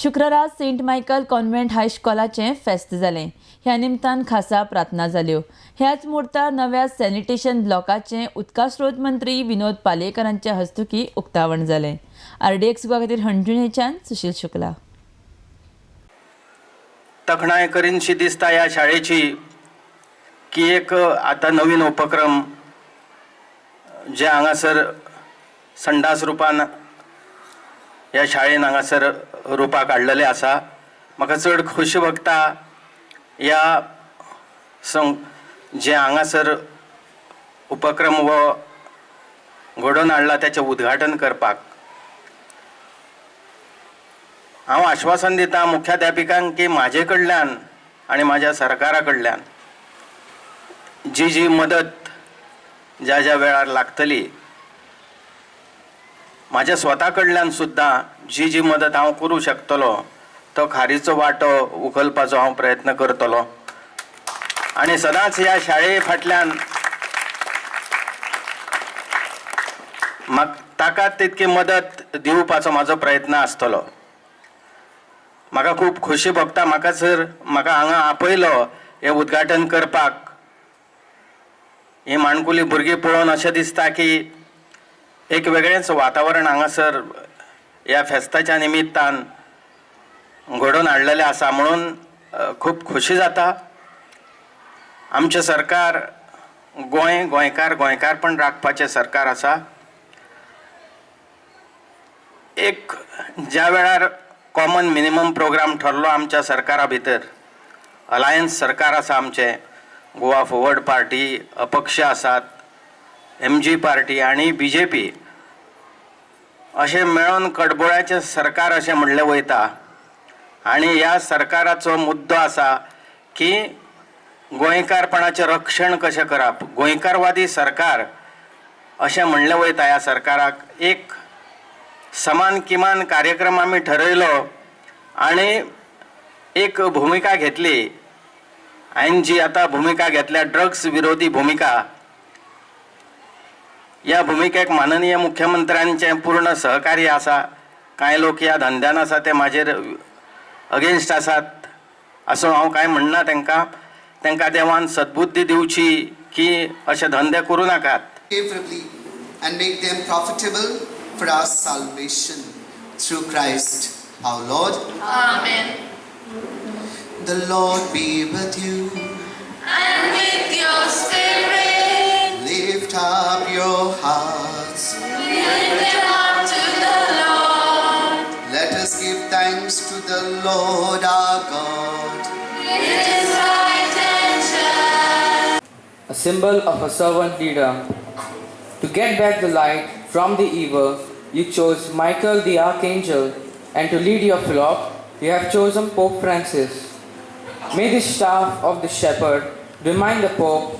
शुक्रारा Saint Michael convent हायस्कॉलाचें फेस्त जालें. ह्या निमतान खासा प्रार्थना जाल्यो. ह्याच मुहूर्तार नव्या सॅनिटेशन ब्लॉकाचें उदका स्रोत मंत्री विनोद पालयेकरांच्या हस्तुकी उक्तावण जालें. आरडीएक्स गोवा खातीर हणजूणेच्यान सुशील शुक्ला. तखणाय करीनशी दिसता ह्या शाळेची की एक आतां नवीन उपक्रम जे हांगासर संडास रुपान ह्या शाळेन हांगासर रुपाक हाडलेलें आसा. म्हाका चड खोशी भोगता ह्या जे हांगासर उपक्रम हो घडोवन हाडला ताचें उद्घाटन करपाक. हांव आश्वासन दिता मुख्याध्यापिकांक की म्हाजे कडल्यान आनी म्हाज्या सरकारा कडल्यान जी जी मदत ज्या ज्या वेळार लागतली, म्हाज्या स्वता कडल्यान सुद्दां जी जी मदत हांव करूं शकतलो तो खारीचो वांटो उखलपाचो हांव प्रयत्न करतलो. आनी सदांच ह्या शाळे फाटल्यान म्हाका ताका तितकी मदत दिवपाचो म्हाजो प्रयत्न आसतलो. म्हाका खूब खोशी भोगता म्हाका सर म्हाका हांगा आपयलो हें उद्घाटन करपाक. ही माणकुली भुरगीं पळोवन अशें दिसता की एक वेगळेंच वातावरण हांगासर ह्या फेस्ताच्या निमित्तान घडोवन हाडलेलें आसा म्हणून खूब खोशी जाता. आमचें सरकार गोंय गोंयकार गोंयकारपण राखपाचें सरकार आसा. एक ज्या वेळार कॉमन मिनिमम प्रोग्राम ठरलो आमच्या सरकारा भितर, अलायन्स सरकार आसा आमचें, गोवा फॉरवर्ड पार्टी, अपक्ष आसात, एमजी पार्टी आनी बीजेपी अशें मेळोन कडबोळ्याचें सरकार अशें म्हणलें वयता. आनी ह्या सरकाराचो मुद्दो आसा की गोंयकारपणाचें रक्षण कशें करप, गोंयकारवादी सरकार अशें म्हणलें वयता. ह्या सरकाराक एक समान किमान कार्यक्रम आमी ठरयलो आनी एक भुमिका घेतली. हांवें जी आतां भुमिका घेतल्या ड्रग्स विरोधी भुमिका, ह्या भुमिकेक माननीय मुख्यमंत्र्यांचें पूर्ण सहकार्य आसा. कांय लोक ह्या धंद्यान आसा ते म्हाजेर अगेन्स्ट आसात असो हांव कांय म्हणना. तांकां तांकां देवान सद्बुद्धी दिवची की अशे धंदे करूं नाकात. Favorably and make them profitable for our salvation through Christ our Lord. Amen. The Lord be with you. And with your spirit. Lift up your hearts. Lift them up to the Lord. Let us give thanks to the Lord our God. It is right and just. A symbol of a servant leader. To get back the light from the evil, you chose Michael the Archangel, and to lead your flock, you have chosen Pope Francis. May the staff of the shepherd remind the Pope